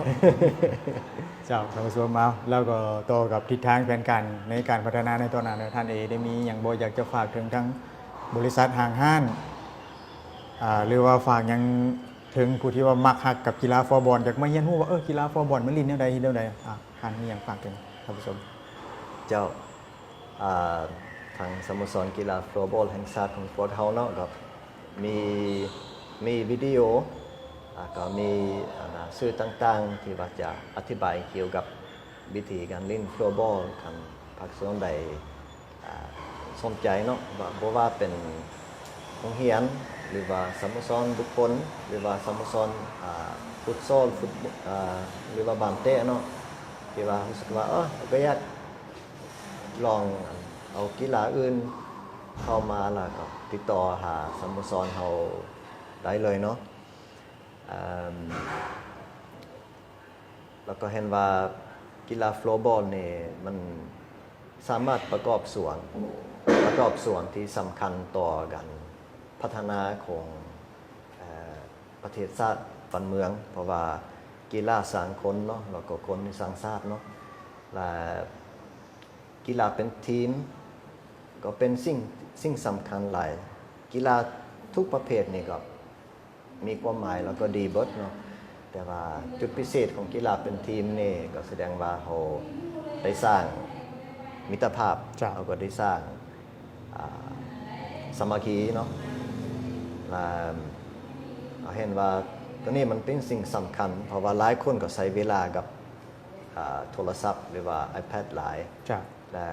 ເຈົ້າ ທ່ານຜູ້ຊົມ ເອົາ ແລ້ວກໍຕໍ່ກັບທິດທາງແຜນການໃນການພັດທະນາໃນຕໍ່ໜ້າເນາະ ທ່ານເອໄດ້ມີຫຍັງບໍ່ ຢາກຈະຝາກເຖິງທາງບໍລິສັດຫ້າງຮ້ານ ອ່າ ຫຼືວ່າຝາກຫຍັງເຖິງຜູ້ທີ່ວ່າມັກຮັກກັບກິລາຟລໍບອນ ຢາກມາຮຽນຮູ້ວ່າ ເອີ ກິລາຟລໍບອນມັນຫຼິ້ນແນວໃດ ເຮັດແນວໃດ? ອ່າ ທ່ານມີຫຍັງຝາກເຖິງທ່ານຜູ້ຊົມ? ເຈົ້າ ອ່າ ທາງສະໂມສອນກິລາຟລໍບອນແຫ່ງຊາດຂອງພວກເຮົາເນາະ ກໍມີ ມີວິດີໂອ ແລ້ວກໍມີ ອ່າ ສື່ຕ່າງໆ ທີ່ວ່າຈະອະທິບາຍກ່ຽວກັບວິທີການຫຼິ້ນຟລໍບອນ ຄັນພາກສ່ວນໃດ ອ່າ ສົນໃຈເນາະ ວ່າ ບໍ່ວ່າເປັນໂຮງຮຽນ ຫຼືວ່າສະໂມສອນບຸກຄົນ ຫຼືວ່າສະໂມສອນ ອ່າ ຟຸດຊອນ ຟຸດ ອ່າ ຫຼືວ່າບານເຕະເນາະ ທີ່ວ່າຮູ້ສຶກວ່າ ເອີ ເຮົາກໍຢາກລອງເອົາກິລາອື່ນເຂົ້າມາ ແລ້ວກໍຕິດຕໍ່ຫາສະໂມສອນເຮົາໄດ້ເລີຍເນາະ ເອີ່ມ ແລ້ວກໍເຫັນວ່າກິລາຟລໍບອນນີ້ມັນສາມາດປະກອບສ່ວນ ປະກອບສ່ວນທີ່ສຳຄັນຕໍ່ການພັດທະນາຂອງ ເອີ່ ປະເທດຊາດບ້ານເມືອງ ເພາະວ່າກິລາສ້າງຄົນເນາະ ແລ້ວກໍຄົນນີ້ສ້າງຊາດເນາະ ແລະ ກິລາເປັນທີມກໍເປັນສິ່ງ ສິ່ງສຳຄັນຫຼາຍ ກິລາທຸກປະເພດນີ້ກໍ ມີຄວາມໝາຍ ແລ້ວກໍດີເບິດເນາະ ແຕ່ວ່າຈຸດພິເສດຂອງກິລາເປັນທີມນີ້ ກໍສະແດງວ່າເຮົາໄດ້ສ້າງມິດຕະພາບ ເຈົ້າ ເຮົາກໍໄດ້ສ້າງ ອ່າ ສາມັກຄີເນາະ ແລະ ເຮົາເຫັນວ່າໂຕນີ້ມັນເປັນສິ່ງສຳຄັນ ເພາະວ່າຫຼາຍຄົນກໍໃຊ້ເວລາກັບ ອ່າ ໂທລະສັບ ຫຼືວ່າໄອແພດຫຼາຍ ເຈົ້າ ແລະ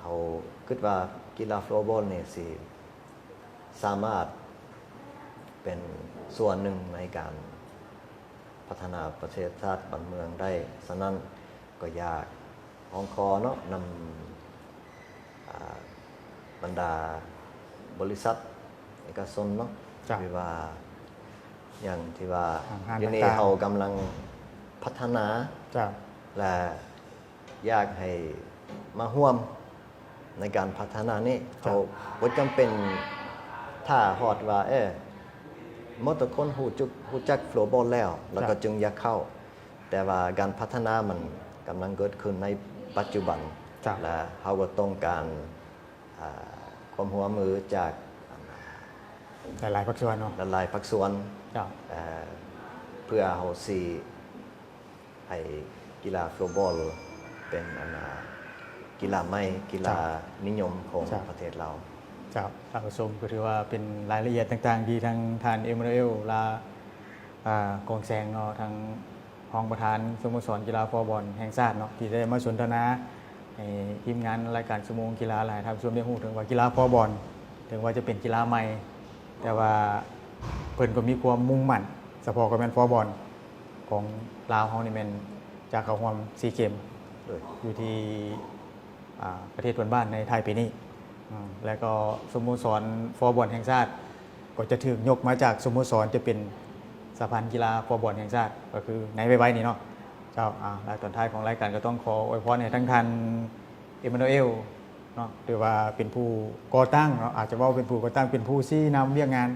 ເຮົາຄິດວ່າກິລາຟລໍບອນນີ້ຊິສາມາດເປັນສ່ວນໜຶ່ງໃນການພັດທະນາປະເທດຊາດບ້ານເມືອງໄດ້. ສະນັ້ນກໍຢາກຮ້ອງຂໍເນາະ ນຳ ອ່າ ບັນດາບໍລິສັດເອກະຊົນເນາະ ເຈົ້າ ຫຼືວ່າຫຍັງທີ່ວ່າ ຫ້າງຮ້ານ ດຽວນີ້ຕ່າງໆ ເຮົາກຳລັງພັດທະນາ ເຈົ້າ ແລະ ຢາກໃຫ້ມາຮ່ວມໃນການພັດທະນານີ້. ເຈົ້າ ເຮົາບໍ່ຈຳເປັນຖ້າຮອດວ່າ ເອີ ໝົດທຸກຄົນຮູ້ຈັກ ຮູ້ຈັກຟລໍບອນແລ້ວ ແລ້ວກໍ ເຈົ້າ ຈຶ່ງຢາກເຂົ້າ, ແຕ່ວ່າການພັດທະນາມັນກຳລັງເກີດຂຶ້ນໃນປັດຈຸບັນ. ເຈົ້າ ແລະ ເຮົາກໍຕ້ອງການ ອ່າ ຄວາມຮ່ວມມືຈາກ ຫຼາຍໆພາກສ່ວນເນາະ ຫຼາຍໆພາກສ່ວນ. ເຈົ້າ ເພື່ອເຮົາຊິ ໃຫ້ກິລາຟລໍບອນເປັນ ອັນນ່າ ກິລາໃໝ່ ກິລາ ເຈົ້າ ນິຍົມຂອງ ເຈົ້າ ປະເທດລາວ. ເຈົ້າ ທ່ານຜູ້ຊົມ ກໍຖືວ່າເປັນລາຍລະອຽດຕ່າງໆ ທີ່ທາງທ່ານ ເອມານູເອລ ລາ ອ່າ ກອງແສງເນາະ ທາງຮອງປະທານສະໂມສອນກິລາຟໍບອນແຫ່ງຊາດເນາະ ທີ່ໄດ້ມາສົນທະນາໃຫ້ທີມງານລາຍການຊົ່ວໂມງກິລາ ແລະ ໃຫ້ທ່ານຜູ້ຊົມໄດ້ຮູ້ເຖິງວ່າກິລາຟໍບອນ ເຖິງວ່າຈະເປັນກິລາໃໝ່ ແຕ່ວ່າເພິ່ນກໍມີຄວາມມຸ່ງໝັ້ນ ສະເພາະກໍແມ່ນຟໍບອນ ຂອງລາວເຮົານີ້ແມ່ນຈະເຂົ້າຮ່ວມຊີເກມ ໂດຍ ຢູ່ທີ່ ອ່າ ປະເທດເພື່ອນບ້ານໃນທ້າຍປີນີ້ ອາ ແລ້ວກໍສະໂມສອນຟໍບອນແຫ່ງຊາດ ກໍຈະຖືກຍົກມາຈາກສະໂມສອນ ຈະເປັນສະຫະພັນກິລາຟໍບອນແຫ່ງຊາດ ກໍຄືໃນໄວໆນີ້ເນາະ. ເຈົ້າ ອາ ແລ້ວຕອນທ້າຍຂອງລາຍການກໍຕ້ອງຂໍອວຍພອນໃຫ້ທັງທ່ານ ເອມານູເອລ ເນາະ ຖືວ່າເປັນຜູ້ກໍ່ຕັ້ງເນາະ ອາດຈະເວົ້າເປັນຜູ້ກໍ່ຕັ້ງ ເປັນຜູ້ຊີ້ນຳວຽກງານ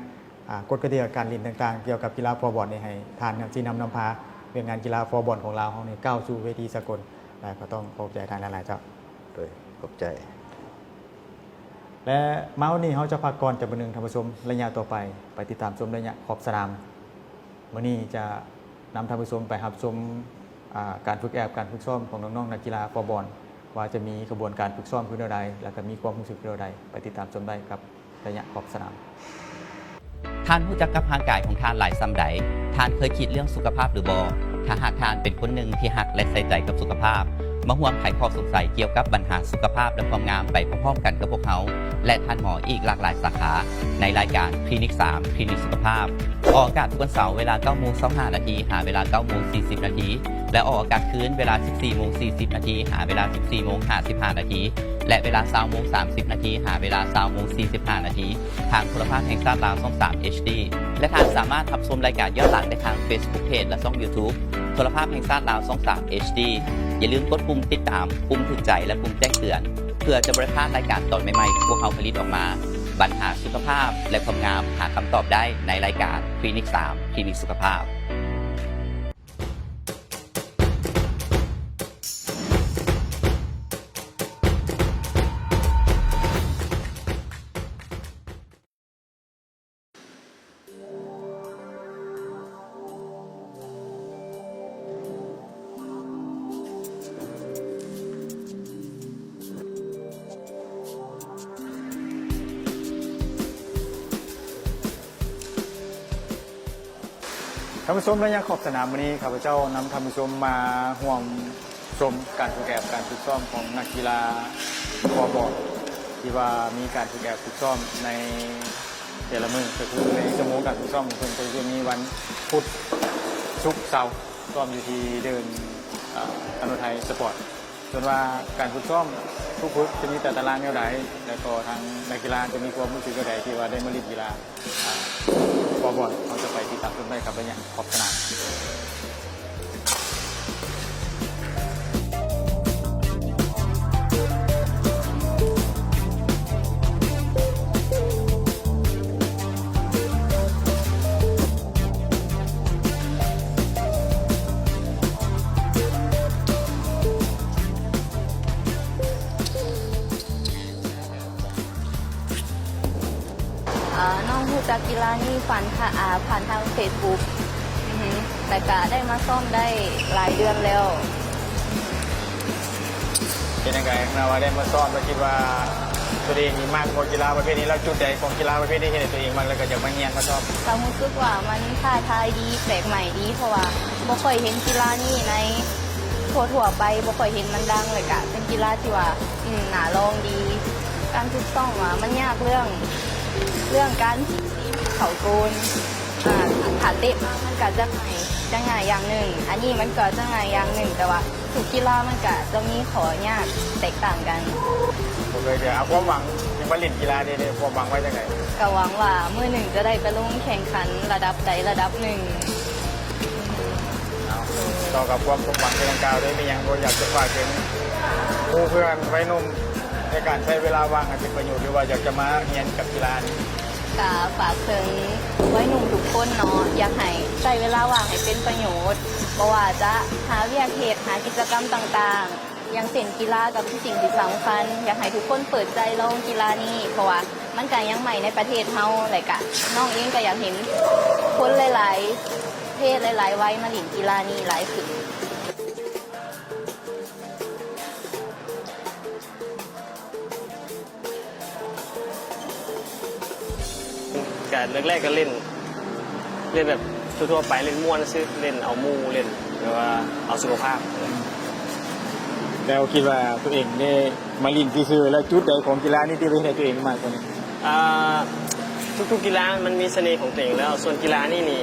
ອາ ກົດກະຕິກາການຫຼິ້ນຕ່າງໆ ກ່ຽວກັບກິລາຟໍບອນນີ້ ໃຫ້ທ່ານນະຊີ້ນຳນຳພາວຽກງານກິລາຟໍບອນຂອງລາວເຮົານີ້ກ້າວສູ່ເວທີສາກົນ ແລະ ກໍຕ້ອງຂອບໃຈທ່ານຫຼາຍໆ. ເຈົ້າ ໂດຍ ຂອບໃຈ. ແລະ ມາຮອດນີ້ເຮົາຈະພັກກ່ອນຈາກບາດໜຶ່ງ ທ່ານຜູ້ຊົມ ໄລຍະຕໍ່ໄປ ໄປຕິດຕາມຊົມໄລຍະຂອບສະໜາມ. ມື້ນີ້ຈະນຳທ່ານຜູ້ຊົມໄປຮັບຊົມ ອ່າ ການຝຶກແອບ ການຝຶກຊ້ອມຂອງນ້ອງໆນັກກິລາຟອບອນ ວ່າຈະມີຂະບວນການຝຶກຊ້ອມຄືແນວໃດ ແລ້ວກໍມີຄວາມຮູ້ສຶກແນວໃດ ໄປຕິດຕາມຊົມໄດ້ກັບໄລຍະຂອບສະໜາມ. ທ່ານຮູ້ຈັກກັບຮ່າງກາຍຂອງທ່ານຫຼາຍສ່ຳໃດ? ທ່ານເຄີຍຄິດເລື່ອງສຸຂະພາບຫຼືບໍ່? ຖ້າຫາກທ່ານເປັນຄົນໜຶ່ງທີ່ຮັກ ແລະ ໃສ່ໃຈກັບສຸຂະພາບ, ມາຮ່ວມໄຂຂໍ້ສົງໄສກ່ຽວກັບບັນຫາສຸຂະພາບ ແລະ ຄວາມງາມ ໄປພ້ອມໆກັນກັບພວກເຮົາ ແລະ ທ່ານໝໍອີກຫຼາກຫຼາຍສາຂາ ໃນລາຍການຄລີນິກສາມ ຄລີນິກສຸຂະພາບ. ອອກອາກາດທຸກວັນເສົາເວລາເກົ້າໂມງຊາວຫ້ານາທີ ຫາເວລາເກົ້າໂມງສີ່ສິບນາທີ ແລະ ອອກອາກາດຄືນເວລາສິບສີ່ໂມງສີ່ສິບນາທີ ຫາເວລາສິບສີ່ໂມງຫ້າສິບຫ້ານາທີ ແລະ ເວລາຊາວໂມງສາມສິບນາທີ ຫາເວລາຊາວໂມງສີ່ສິບຫ້ານາທີ ທາງໂທລະພາບແຫ່ງຊາດລາວ ຊ່ອງສາມ ເອັດດີ ແລະ ທ່ານສາມາດຮັບຊົມລາຍການຍ້ອນຫຼັງໄດ້ທາງເຟສບຸກເພຈ ແລະ ຊ່ອງຢູທູບ ໂທລະພາບແຫ່ງຊາດລາວ ຊ່ອງສາມ ເອັດດີ. ຢ່າລືມກົດປຸ່ມຕິດຕາມ, ປຸ່ມຖືກໃຈ ແລະ ປຸ່ມແຈ້ງເຕືອນ ເພື່ອຈະບໍ່ໄດ້ພາດລາຍການຕອນໃໝ່ໆທີ່ພວກເຮົາຜະລິດອອກມາ. ບັນຫາສຸຂະພາບ ແລະ ຄວາມງາມ ຫາຄຳຕອບໄດ້ໃນລາຍການຄລີນິກສາມ ຄລີນິກສຸຂະພາບ. ທ່ານຜູ້ຊົມ, ໄລຍະຂອບສະໜາມມື້ນີ້ ຂ້າພະເຈົ້ານຳທ່ານຜູ້ຊົມມາຮ່ວມຊົມການຝຶກແອບ ການຝຶກຊ້ອມຂອງນັກກິລາຟອບອນ ທີ່ວ່າມີການຝຶກແອບຝຶກຊ້ອມໃນແຕ່ລະມື້ ກໍຄືໃນຊົ່ວໂມງການຝຶກຊ້ອມຂອງເພິ່ນ ກໍຈະມີວັນພຸດ, ສຸກ, ເສົາ ຊ້ອມຢູ່ທີ່ເດີ່ນ ອາ ອະນຸໄທສະປອດ. ສ່ວນວ່າການຝຶກຊ້ອມທຸກຝຶກຈະມີຕາຕະລາງແນວໃດ ແລະ ກໍທາງນັກກິລາຈະມີຄວາມຮູ້ສຶກແນວໃດທີ່ວ່າໄດ້ມາຫຼິ້ນກິລາ ອາ ຟອບອນ, ເຮົາຈະໄປຕິດຕາມຊົມໄດ້ກັບໄລຍະຂອບສະໜາມ. ອາ ນ້ອງຮູ້ຈັກກິລານີ້ຜ່ານທາງ ອາ ຜ່ານທາງເຟສບຸກ ອື ແລ້ວກະໄດ້ມາຊ້ອມໄດ້ຫຼາຍເດືອນແລ້ວ. ເປັນຈັ່ງໃດ ເມື່ອວ່າໄດ້ມາຊ້ອມ ແລ້ວຄິດວ່າຕົວເອງນີ້ມັກບໍ່ກິລາປະເພດນີ້? ແລ້ວຈຸດໃດຂອງກິລາປະເພດນີ້ເຮັດໃຫ້ຕົວເອງມັກ ແລ້ວກໍຢາກມາຮຽນມາຊ້ອມ? ກໍຮູ້ສຶກວ່າມັນທ້າທາຍດີ ແປກໃໝ່ດີ ເພາະວ່າບໍ່ຄ່ອຍເຫັນກິລານີ້ໃນທົ່ວໆໄປ, ບໍ່ຄ່ອຍເຫັນມັນດັງ ແລ້ວກະເປັນກິລາທີ່ວ່າ ອືມ ໜ້າລອງດີ. ການຝຶກຊ້ອມວ່າມັນຍາກເລື່ອງ ເລື່ອງການເຂົ້າໂກນ ອາ ຖ້າເຕະມາມັນກະຈະງ່າຍ ຈະງ່າຍຢ່າງໜຶ່ງ, ອັນນີ້ມັນກໍຈະງ່າຍຢ່າງໜຶ່ງ, ແຕ່ວ່າທຸກກິລາມັນກະຈະມີຂໍ້ຍາກແຕກຕ່າງກັນ. ບໍ່ເຄີຍເທື່ອ. ເອົາ ຄວາມຫວັງທີ່ມາຫຼິ້ນກິລານີ້ ຄວາມຫວັງໄວ້ຈັ່ງໃດ? ກໍຫວັງວ່າມື້ໜຶ່ງຈະໄດ້ໄປລົງແຂ່ງຂັນລະດັບໃດລະດັບໜຶ່ງ. ຕໍ່ກັບຄວາມສົມຫວັງທີ່ດັ່ງກ່າວເດ້ ມີຫຍັງບໍ່ຢາກຈະຝາກເຖິງໝູ່ເພື່ອນໄວໜຸ່ມ ໃນການໃຊ້ເວລາວ່າງໃຫ້ເປັນປະໂຫຍດ ຫຼືວ່າຢາກຈະມາຮຽນກັບກິລານີ້? ກະຝາກເຖິງໄວໜຸ່ມທຸກຄົນເນາະ, ຢາກໃຫ້ໃຊ້ເວລາວ່າງໃຫ້ເປັນປະໂຫຍດ, ບໍ່ວ່າຈະຫາວຽກເຮັດ, ຫາກິດຈະກຳຕ່າງໆ ຢ່າງເຊັ່ນກິລາກໍເປັນສິ່ງທີ່ສຳຄັນ. ຢາກໃຫ້ທຸກຄົນເປີດໃຈລອງກິລານີ້ ເພາະວ່າ ມັນກະຍັງໃໝ່ໃນປະເທດເຮົາ ແລະກະນ້ອງເອງກະຢາກເຫັນຄົນຫຼາຍໆເພດ ຫຼາຍໆໄວມາຫຼິ້ນກິລານີ້ຫຼາຍຂຶ້ນ. ກະແລກໆກໍຫຼິ້ນ ຫຼິ້ນແບບທົ່ວໆໄປ ຫຼິ້ນມ່ວນຊື່ ຫຼິ້ນເອົາໝູ່ ຫຼິ້ນແບບວ່າເອົາສຸຂະພາບ. ແລ້ວຄິດວ່າຕົວເອງນີ້ມາຫຼິ້ນຊື່ໆ ແລ້ວຈຸດໃດຂອງກິລານີ້ທີ່ເຮັດໃຫ້ຕົວເອງມາກກວ່ານີ້? ອ່າ ທຸກໆກິລາມັນມີສະເໜ່ຂອງຕົວເອງແລ້ວ, ສ່ວນກິລານີ້ນີ້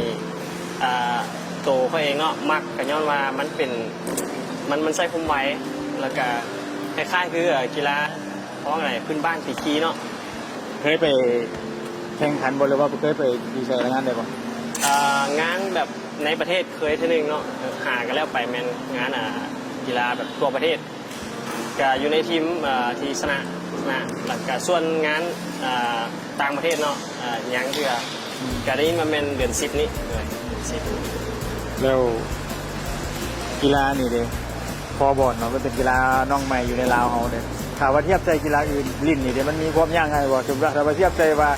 ອ່າ ໂຕຂ້ອຍເອງເນາະ ມັກກໍຍ້ອນວ່າມັນເປັນ ມັນ ມັນໃຊ້ຄວາມໄວ ແລ້ວກໍຄ້າຍໆຄື ເອີ ກິລາ ເພາະວ່າໄງ ພື້ນບ້ານຕີຄີເນາະ. ເຄີຍໄປແຂ່ງຂັນບໍ່ ຫຼືວ່າເຄີຍໄປຢູ່ໃສງານໃດບໍ່? ເອີ ງານແບບໃນປະເທດເຄີຍເທື່ອໜຶ່ງເນາະ ຫາກໍແລ້ວໄປ ແມ່ນງານ ອ່າ ກິລາແບບທົ່ວປະເທດ ກະຢູ່ໃນທີມ ເອີ ທີ່ຊະນະ ຊະນະ ແລ້ວກະສ່ວນງານ ເອີ ຕ່າງປະເທດເນາະ ເອີ ຍັງເທື່ອ. ອືມ ກະໄດ້ຍິນວ່າແມ່ນເດືອນສິບນີ້ ເດືອນສິບ. ແລ້ວກິລານີ້ເດ້ ຟອບອນເນາະ ມັນເປັນກິລານ້ອງໃໝ່ຢູ່ໃນລາວເຮົາເດ້. ຖ້າວ່າທຽບໃສ່ກິລາອື່ນຫຼິ້ນນີ້ເດ້ ມັນມີຄວາມຍາກງ່າຍບໍ່? ສົມມຸດວ່າ ຖ້າວ່າທຽບໃສ່ວ່າ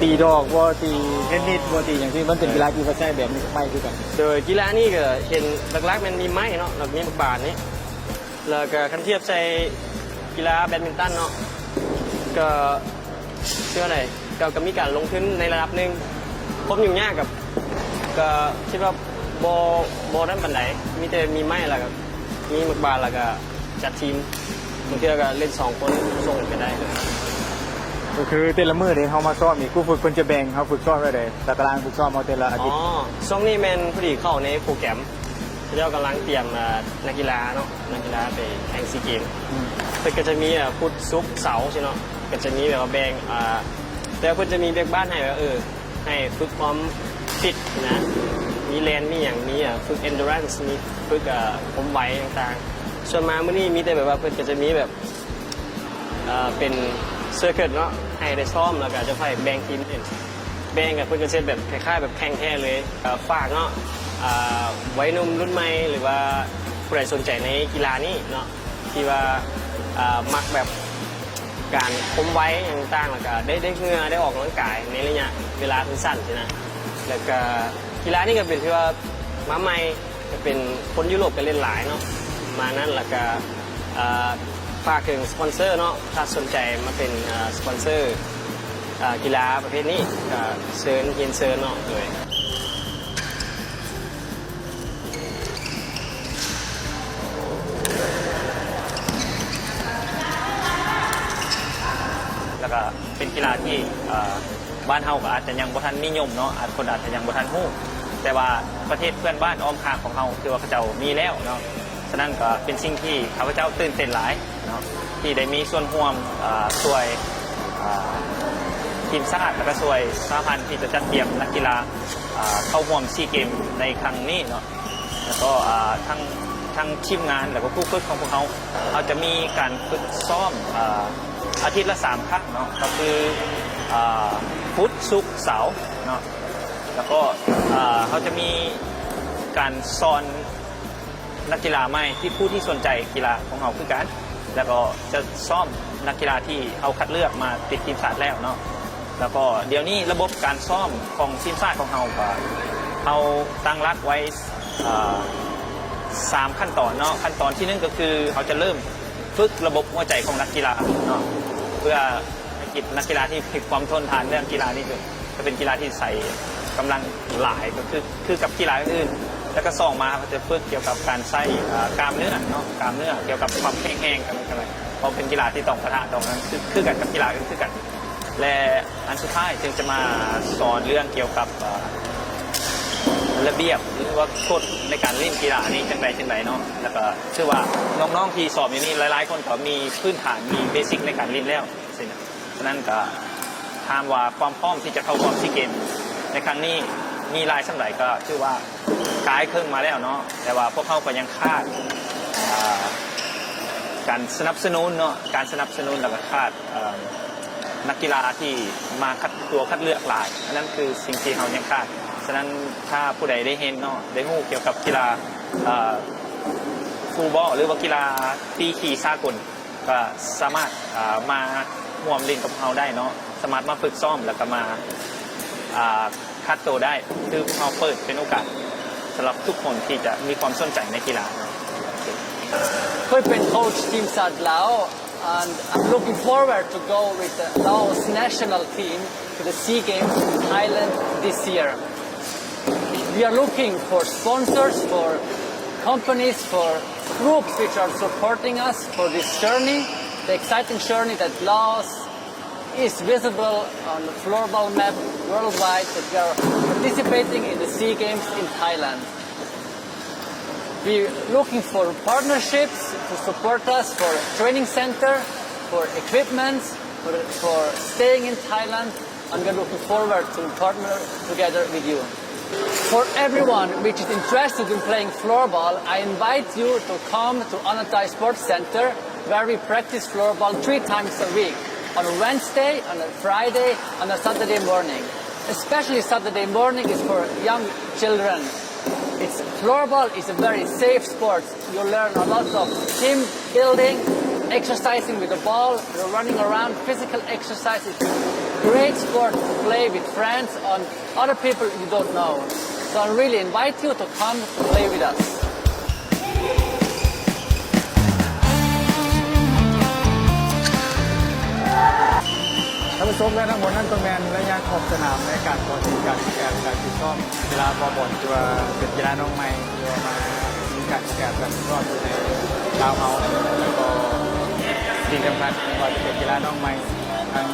ຕີດອກບໍ່ ຕີເທນນິດບໍ່ ຕີຫຍັງຊີ້ ມັນເປັນກິລາທີ່ວ່າໃຊ້ແບບນີ້ ໄມ້ຄືກັນ. ໂດຍ ກິລານີ້ກໍເຫັນຫຼັກໆແມ່ນມີໄມ້ເນາະ ແລ້ວມີໝາກບານນີ້ ແລ້ວກໍຄັນທຽບໃສ່ກິລາແບດມິນຕັນເນາະ ກໍ ເຊື່ອໄດ້ ກໍ ກໍມີການລົງທຶນໃນລະດັບໜຶ່ງ. ຄວາມຫຍຸ້ງຍາກກໍ ກໍຄິດວ່າບໍ່ ບໍ່ນັ້ນປານໃດ ມີແຕ່ມີໄມ້ ແລ້ວກໍມີໝາກບານ ແລ້ວກໍຈັດທີມ ບາງເທື່ອກໍເຫຼັ້ນສອງຄົນສົ່ງກໍໄດ້. ກໍຄືແຕ່ລະມື້ນີ້ເຮົາມາຊ້ອມນີ້ ຄູຝຶກເພິ່ນຈະແບ່ງເຮົາຝຶກຊ້ອມແນວໃດ ຕາຕະລາງຝຶກຊ້ອມເຮົາແຕ່ລະອາທິດ? ອໍ ຊ່ວງນີ້ແມ່ນພໍດີເຂົ້າໃນໂປຣແກຣມ ເຂົາເຈົ້າກຳລັງຕຽມ ເອີ ນັກກິລາເນາະ ນັກກິລາໄປແຂ່ງຊີເກມ. ອືມ ເພິ່ນກໍຈະມີ ເອີ ພຸດ ສຸກ ເສົາຊີ້ເນາະ ກໍຈະມີແບບວ່າແບ່ງ ອາ ແຕ່ເພິ່ນຈະມີວຽກບ້ານໃຫ້ ວ່າ ເອີ ໃຫ້ຝຶກຄວາມຟິດນະ ມີແລ່ນ ມີຫຍັງ ມີ ອາ ຝຶກເອັນດູແຣນສ໌ ມີຝຶກ ອາ ຄວາມໄວຕ່າງໆ. ສ່ວນມາກມື້ນີ້ມີແຕ່ແບບວ່າ ເພິ່ນກໍຈະມີແບບ ເອີ ເປັນເຊີເຄິດເນາະ ໃຫ້ໄດ້ຊ້ອມ ແລ້ວກໍຈະຄ່ອຍແບ່ງທີມເປັນ ແບ່ງກັນ ເພິ່ນກໍເຮັດແບບຄ້າຍໆແບບແຂ່ງແທ້ເລີຍ. ເອີ ຝາກເນາະ ອາ ໄວໜຸ່ມລຸ້ນໃໝ່ ຫຼືວ່າຜູ້ໃດສົນໃຈໃນກິລານີ້ເນາະ ທີ່ວ່າ ອາ ມັກແບບການຄວາມໄວຫຍັງຕ່າງໆ ແລ້ວກໍໄດ້ ໄດ້ເຫື່ອ ໄດ້ອອກກຳລັງກາຍໃນໄລຍະເວລາສັ້ນໆຊີ້ນະ. ແລ້ວກໍກິລານີ້ກໍເປັນທີ່ວ່າມາໃໝ່ ກໍເປັນຄົນຢູໂຣບກໍເຫຼັ້ນຫຼາຍເນາະ ປະມານນັ້ນ. ແລ້ວກໍ ເອີ ຝາກເຖິງສະປອນເຊີເນາະ ຖ້າສົນໃຈມາເປັນ ເອີ ສະປອນເຊີ ເອີ ກິລາປະເພດນີ້ ກໍເຊີນ ຮຽນເຊີນເນາະ. ໂດຍ ແລ້ວກໍເປັນກິລາທີ່ ເອີ ບ້ານເຮົາກໍອາດຈະຍັງບໍ່ທັນນິຍົມເນາະ ອາດ ຄົນອາດຈະຍັງບໍ່ທັນຮູ້ ແຕ່ວ່າປະເທດເພື່ອນບ້ານອ້ອມຂ້າງຂອງເຮົາ ຄືວ່າເຂົາເຈົ້າມີແລ້ວເນາະ. ສະນັ້ນກໍເປັນສິ່ງທີ່ຂ້າພະເຈົ້າຕື່ນເຕັ້ນຫຼາຍເນາະ ທີ່ໄດ້ມີສ່ວນຮ່ວມ ເອີ ຊ່ວຍ ເອີ ທີມຊາດ ແລ້ວກໍຊ່ວຍສະຫະພັນທີ່ຈະຈັດກຽມນັກກິລາ ເອີ ເຂົ້າຮ່ວມຊີເກມໃນຄັ້ງນີ້ເນາະ. ແລ້ວກໍ ເອີ ທັງ ທັງທີມງານ ແລ້ວກໍຄູຝຶກຂອງພວກເຮົາ ເຮົາຈະມີການຝຶກຊ້ອມ ເອີ ອາທິດລະສາມຄັ້ງເນາະ ກໍຄື ເອີ ພຸດ ສຸກ ເສົາເນາະ. ແລ້ວກໍ ເອີ ເຮົາຈະມີການສອນນັກກິລາໃໝ່ ທີ່ຜູ້ທີ່ສົນໃຈກິລາຂອງເຮົາຄືກັນ ແລ້ວກໍຈະຊ້ອມນັກກິລາທີ່ເຮົາຄັດເລືອກມາຕິດທີມຊາດແລ້ວເນາະ. ແລ້ວກໍດຽວນີ້ລະບົບການຊ້ອມຂອງທີມຊາດຂອງເຮົາ ກໍເຮົາຕັ້ງຫຼັກໄວ້ ເອີ ສາມຂັ້ນຕອນເນາະ. ຂັ້ນຕອນທີໜຶ່ງກໍຄືເຮົາຈະເລີ່ມຝຶກລະບົບຫົວໃຈຂອງນັກກິລາເນາະ ເພື່ອໃຫ້ກິດ ນັກກິລາທີ່ມີຄວາມທົນທານເລື່ອງກິລານີ້ ກໍເປັນກິລາທີ່ໃຊ້ກຳລັງຫຼາຍ ກໍຄື ຄືກັບກິລາອື່ນໆ. ແລ້ວກໍສອງມາ ເຮົາຈະຝຶກກ່ຽວກັບການໃຊ້ ເອີ ກ້າມເນື້ອເນາະ ກ້າມເນື້ອ ກ່ຽວກັບຄວາມແຂງແຮງກັນ ເພາະເປັນກິລາທີ່ຕ້ອງປະທະ ຕ້ອງນັ້ນ ຄື ຄືກັນກັບກິລາອື່ນຄືກັນ. ແລະ ອັນສຸດທ້າຍຈຶ່ງຈະມາສອນເລື່ອງກ່ຽວກັບ ເອີ ລະບຽບ ຫຼືວ່າກົດໃນການຫຼິ້ນກິລານີ້ຈັ່ງໃດຈັ່ງໃດເນາະ. ແລ້ວກໍຖືວ່ານ້ອງໆທີ່ສອບຢູ່ນີ້ຫຼາຍໆຄົນກໍມີພື້ນຖານ ມີເບສິກໃນການຫຼິ້ນແລ້ວຊີ້ນະ. ສະນັ້ນກໍຖາມວ່າຄວາມພ້ອມທີ່ຈະເຂົ້າຮ່ວມຊີເກມໃນຄັ້ງນີ້ມີຫຼາຍສ່ຳໃດ ກໍຖືວ່າກາຍເຄິ່ງມາແລ້ວເນາະ ແຕ່ວ່າພວກເຮົາກໍຍັງຂາດ ເອີ ການສະໜັບສະໜູນເນາະ ການສະໜັບສະໜູນ ແລ້ວກໍຂາດ ເອີ ນັກກິລາທີ່ມາຄັດຕົວຄັດເລືອກຫຼາຍ ອັນນັ້ນຄືສິ່ງທີ່ເຮົາຍັງຂາດ. ສະນັ້ນຖ້າຜູ້ໃດໄດ້ເຫັນເນາະ ໄດ້ຮູ້ກ່ຽວກັບກິລາ ເອີ ຟູບອລ ຫຼືວ່າກິລາຕີຄີສາກົນ ກໍສາມາດ ເອີ ມາຮ່ວມຫຼິ້ນກັບພວກເຮົາໄດ້ເນາະ ສາມາດມາຝຶກຊ້ອມ ແລ້ວກໍມາ ເອີ ຄັດໂຕໄດ້ ຄືພວກເຮົາເປີດເປັນໂອກາດສຳລັບທຸກຄົນທີ່ຈະມີຄວາມສົນໃຈໃນກິລາ. ເຄີຍເປັນໂຄດທີມຊາດລາວ and I'm looking forward to go with the Laos national team to the SEA Games in Thailand this year. We are looking for sponsors, for companies, for groups which are supporting us for this journey, the exciting journey that Laos is visible on the floorball map worldwide, that we are participating in the SEA Games in Thailand. We looking for partnerships to support us for training center, for equipments, for, for staying in Thailand, and we are looking forward to partner together with you. For everyone which is interested in playing floorball, I invite you to come to Anatai Sports Center, where we practice floorball three times a week, on a Wednesday, on a Friday, on a Saturday morning. Especially Saturday morning is for young children. It's, floorball is a very safe sport. You learn a lot of team building, exercising with the ball, you're running around, physical exercises. Great sport to play with friends and other people you don't know. So I really invite you to come play with us. ທ່ານຜູ້ຊົມ ແລະ ທັງໝົດນັ້ນກໍແມ່ນໄລຍະຂອບສະໜາມໃນການກໍ່ຕິດການຝຶກແອບການຝຶກຊ້ອມກິລາຟອບອນ ທີ່ວ່າເປັນກິລານ້ອງໃໝ່ ທີ່ວ່າມາມີການຝຶກແອບການຝຶກຊ້ອມຢູ່ໃນລາວເຮົາ ແລ້ວກໍສິ່ງສຳຄັນ ບໍ່ວ່າຈະເປັນກິລານ້ອງໃໝ່ ທັງ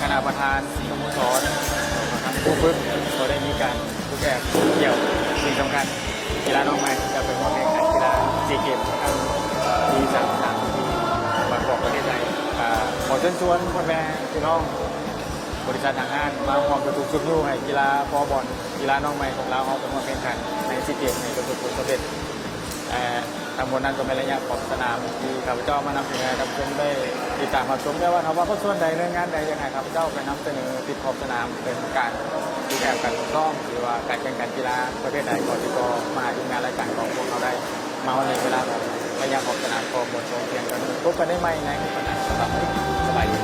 ຄະນະປະທານ ສະໂມສອນ ທັງຜູ້ຝຶກ ກໍໄດ້ມີການຝຶກແອບກ່ຽວ ສິ່ງສຳຄັນ ກິລານ້ອງໃໝ່ຈະໄປຮ່ວມແຂ່ງຂັນກິລາຊີເກມຄັ້ງທີສາມສິບສາມ ທີ່ບາງກອກ ປະເທດໄທ. ກໍຂໍເຊີນຊວນພໍ່ແມ່ພີ່ນ້ອງ ບໍລິສັດຫ້າງຮ້ານ ມາຮ່ວມກະຕຸ້ນຊຸກຍູ້ໃຫ້ກິລາຟອບອນ ກິລານ້ອງໃໝ່ຂອງລາວເຮົາໄປຮ່ວມແຂ່ງຂັນໃນຊີເກມໃຫ້ປະສົບຜົນສຳເລັດ. ແຕ່ທັງໝົດນັ້ນກໍແມ່ນໄລຍະຂອບສະໜາມທີ່ຂ້າພະເຈົ້າມານຳສະເໜີໃຫ້ທ່ານຜູ້ຊົມໄດ້ຕິດຕາມຮັບຊົມ. ແຕ່ວ່າຖ້າວ່າພາກສ່ວນໃດ ໜ່ວຍງານໃດ ຢາກໃຫ້ຂ້າພະເຈົ້າໄປນຳສະເໜີຕິດຂອບສະໜາມ ເປັນການຝຶກແອບການຝຶກຊ້ອມ ຫຼືວ່າການແຂ່ງຂັນກິລາປະເພດໃດ ກໍຕິດຕໍ່ມາຫາທີມງານລາຍການຂອງພວກເຮົາໄດ້. ມາຮອດນີ້ເວລາຂອງໄລຍະຂອບສະໜາມກໍໝົດລົງພຽງເທົ່ານີ້. ພົບກັນໄດ້ໃໝ່ໃນໂອກາດໜ້າ. ສຳລັບມື້ນີ້ ສະບາຍດີ.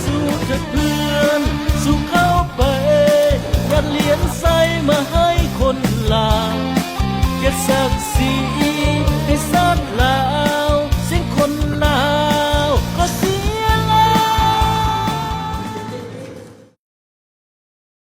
ສູ້ເຖິດເພື່ອນ ສູ້ເຂົ້າໄປ ຍັດຫຼຽນໄຊມາໃຫ້ຄົນລາວ ກຽດສັກ